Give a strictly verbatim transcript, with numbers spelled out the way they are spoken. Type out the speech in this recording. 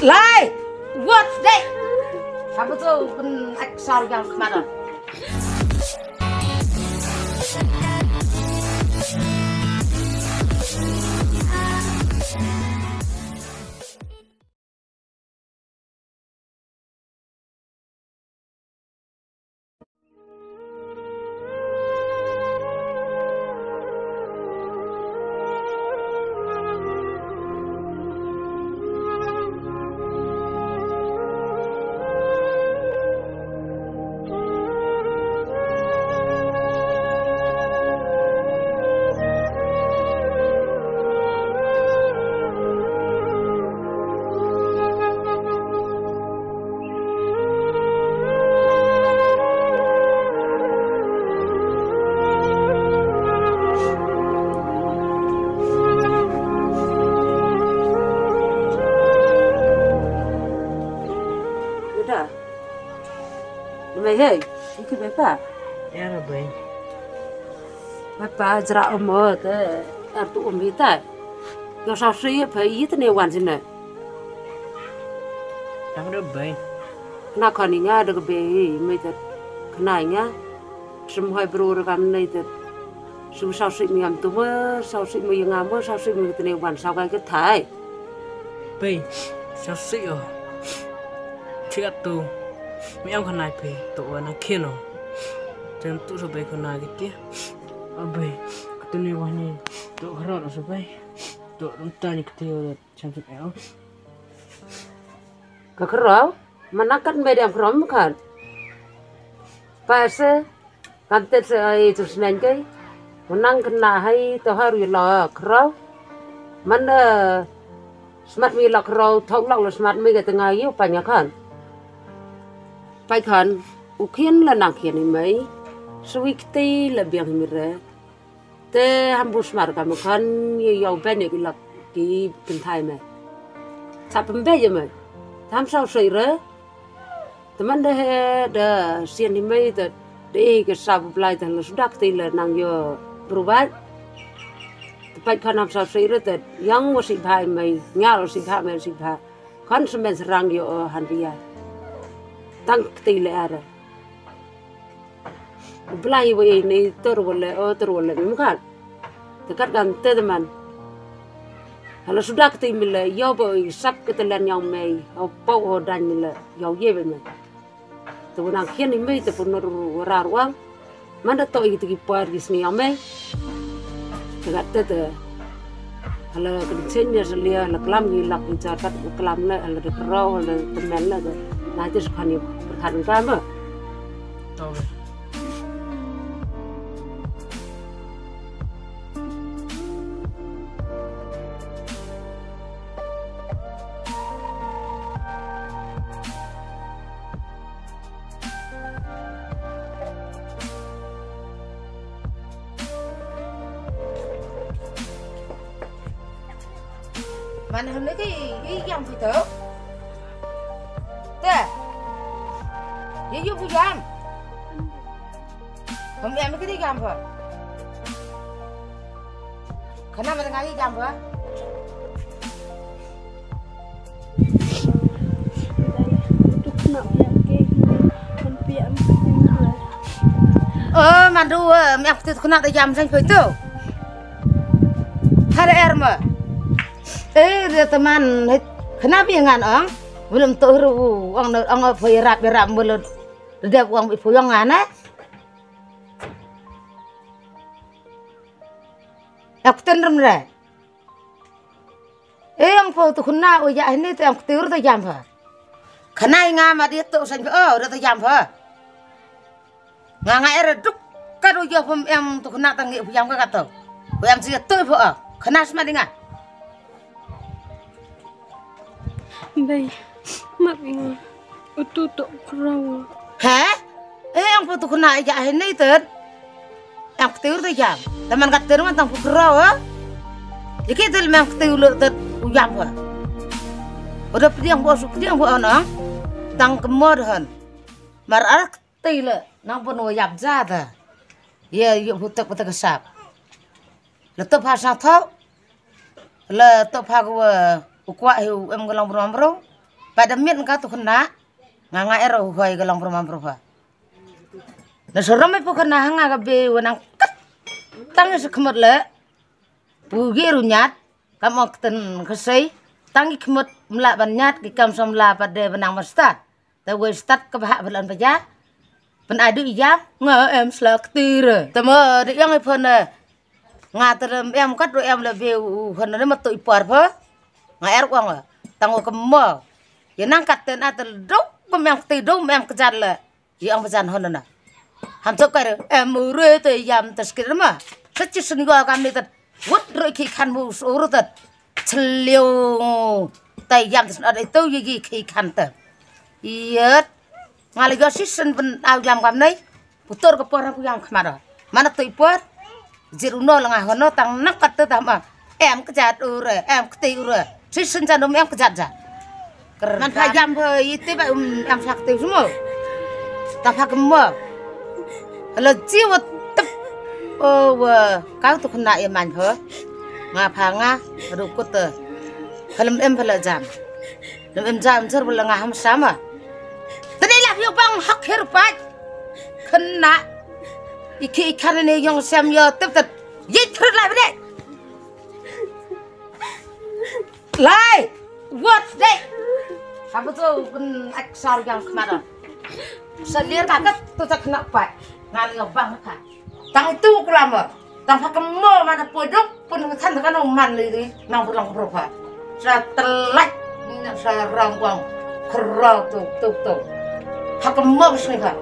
Lai, what's that? Kamu tuh pun aksar yang kemarin. Udah. Mai hei, iki bapa. Ya, Rabbi. Bapa jra omo te, ar tu umi tai. Yo sa si pa i te ne wan sine. Tang Rabbi. Na kani nga de be mai te kani nga. Sem hoi bro re kam nei te. Su sa si mi am tu mo, sa si mi nga mo, sa si mi te ne wan sa kai ke tai. Bai, sa si o. Chikat tu. Mi am kani bai, tu wan a kino. Tem tu so bai kani ke tia. A bai, ka tu ne wan ni. Tu karo so bai. Tu rum ta ni ke tia. Cham cham eo. Ka khrau, mana kan mediam khrau kan. Pase, kan tet se ai tu snen kai. Menang kena hai to haru lo khrau. Mana smat mi lo khrau, thok lo lo smat mi ke tengah yu panya kan. Pai kan, ukin la nang kian i mai. Suik ti la biang mi re. Te ham bu smar ka mo kan ye yow ben ye ki lak ki pynthai me. Sa pynbeit ye me. Tam saw soi re. Te man de he de sien hi me te de e ke sa bu blai te le sudak te le nang yo berubat. Te pait kan ham saw soi re te yang wo si bha me, nga lo si bha me si bha. Kan semen serang yo o han ria. Tang te le ara. Blai wei nei ter wale o ter wale mem kan. Te kat kan te teman. Hala suda kete mile yo bo i sap kete len yang mei. O pau o dan mile yo ye be mei. Te wena khian i mei te punur wara ruang. Manda to i te ki par ki sngi yang mei. Te kat te te. Hala kynchen ïa salia, hala klam ki lak ki jar kat klam la, hala de kro, hala de temen la de. Na tis khani perkhan ka ma. To. Man hynne ki, i yam phi to? Te. Ye yu phi yam. Hum yam ki yam pha. Khana ma nga i yam pha. Oh, mandu, eh, mi ak tu kena da jam sang poi tu. Hare er ma. Eh, dia teman, kena bi ngan ong. Belum tu ru ong ong poi rap rap belum. Dia ong poi ong ngan eh. Ak ten rem re. Em pho tu khuna u ya hini te em ktir te jam pha. Khana i nga ma di tu san pha o re te jam pha. Nga nga er duk ka ru yo pum em tu khuna ta ngi phu jam ka ka to. Phu em si tu pha o. Khana sma di nga. Bai, map i nga. Utu to krau. He? Eh, ang putu kena aja he nei ten. Ang ktir te jam. Teman kat ter man tang pu krau, eh? Iki tel mang ktir le tet u jam pha. Udah pediang bo su pediang bo nang. Tang kemod han. Mar ar ktir le nang pun u yap ja ta. Ye yu putek putek sap. Le tep ha sang thok. Le tep ha ku u kwah hi u em ku long bro bro. Pat da miet ka tu khynnah, nga nga er u hoi ka long pyrmam pyrpha. Na sarom i pu khynnah ha nga ka be wa nang kat. Tang i sa khmut le. Pu gi ru nyat, kam ok ten khasei. Tang i khmut mla ban nyat ki kam samla pat de benang mastat. Te wei stat ka bah balan baja. Pen adu ijam, nga em sla ktire. Te mo de yang i phone. Nga te em kat ru em le be u phone ne matu i par pho. Nga er wang. Tang u kemo. Ya nang kat ten atel duk, bem yang kti duk, em kejat le. Yang pesan hon na. Ham sok kar em ure te yam te skir ma. Sa chi sen go kam ni te. Wut ru ki khan mu uru te. Chliu. Te yam te sen ada itu yi ki khan te. Iyet. Ngali go si sen ben au yam kam nei. Putur ke por ku yang khmar. Mana tu i por. Jir uno lenga hono tang nak kat te tama. Em kejat ure, em kti ure. Si sen jan em kejat jan. Ker man pha yam pha ite ba um em pha kti sumo. Ta pha kemo. Halo jiwa tep. O wa kau tu kena ya man pha. Nga pha nga rukut te. Halem em pha la jam. Lem em jam jer bela nga ham sama. Tene lah yo bang hak her pat. Kena. Iki ikan ne yong sem yo tep tep. Ye trut lah bene. Lai, wat dei. Apa tu pen aksar yang kemarin. Selir kaget tu tak kena pat. Ngali bang ka. Tang tu kelama. Tang pakai mo mana podok pun kan kan man li nang pulang propa. Sa telak sa rangwang. Kerau tu tu tu. Pakai mo sini ka.